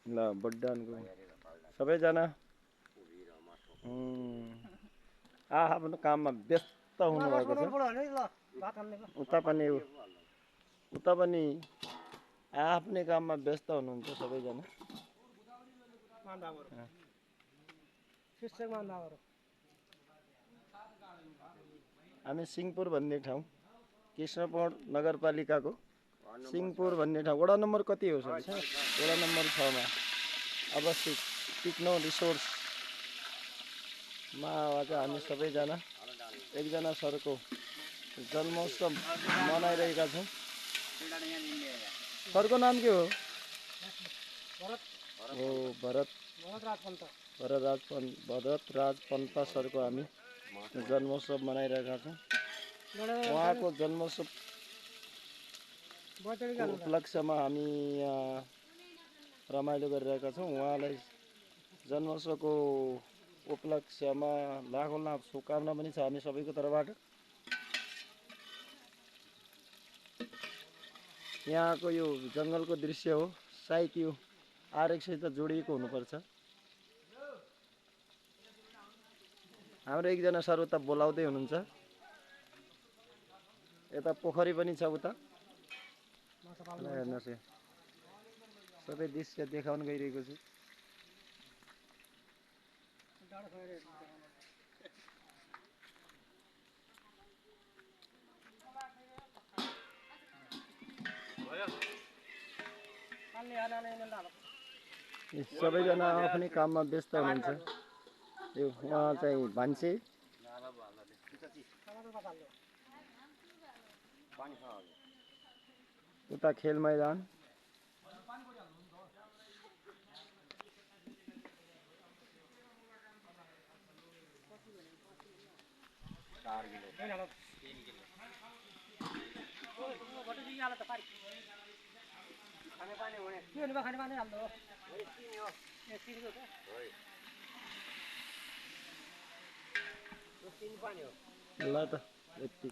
ल बड्डानको सबैजना आफ्नो काममा व्यस्त हुनुभएको छ। उता पनि आफ्नै काममा व्यस्त हुनुहुन्छ सबैजना। हामी सिंहपुर भन्ने ठाउँ, कृष्णपहाड नगरपालिकाको सिंहपुर भन्ने ठाउँ, वडा नम्बर कति हो सर? वडा नम्बर 6 मा अवस्थित टिक्नो रिसोर्समा आज हामी सबैजना एकजना सरको जन्मोत्सव मनाइरहेका छौँ। सरको नाम के हो? ओ भरत राज पन्त सरको हामी जन्मोत्सव मनाइरहेका छौँ। उहाँको जन्मोत्सव उपलक्ष्यमा हामी रमाइलो गरिरहेका छौँ। उहाँलाई जन्मोत्सवको उपलक्ष्यमा लाखौँ लाख शुभकामना पनि छ हामी सबैको तर्फबाट। यहाँको यो जङ्गलको दृश्य हो, सायद यो आरक्षसित जोडिएको हुनुपर्छ। हाम्रो एकजना सर उता बोलाउँदै हुनुहुन्छ। यता पोखरी पनि छ उता, हेर्नुहोस् सबै दृश्य देखाउन गइरहेको छु। सबैजना आफ्नै काममा व्यस्त हुनुहुन्छ। यो उहाँ चाहिँ भान्से, उता खेल मैदान, ल त यति।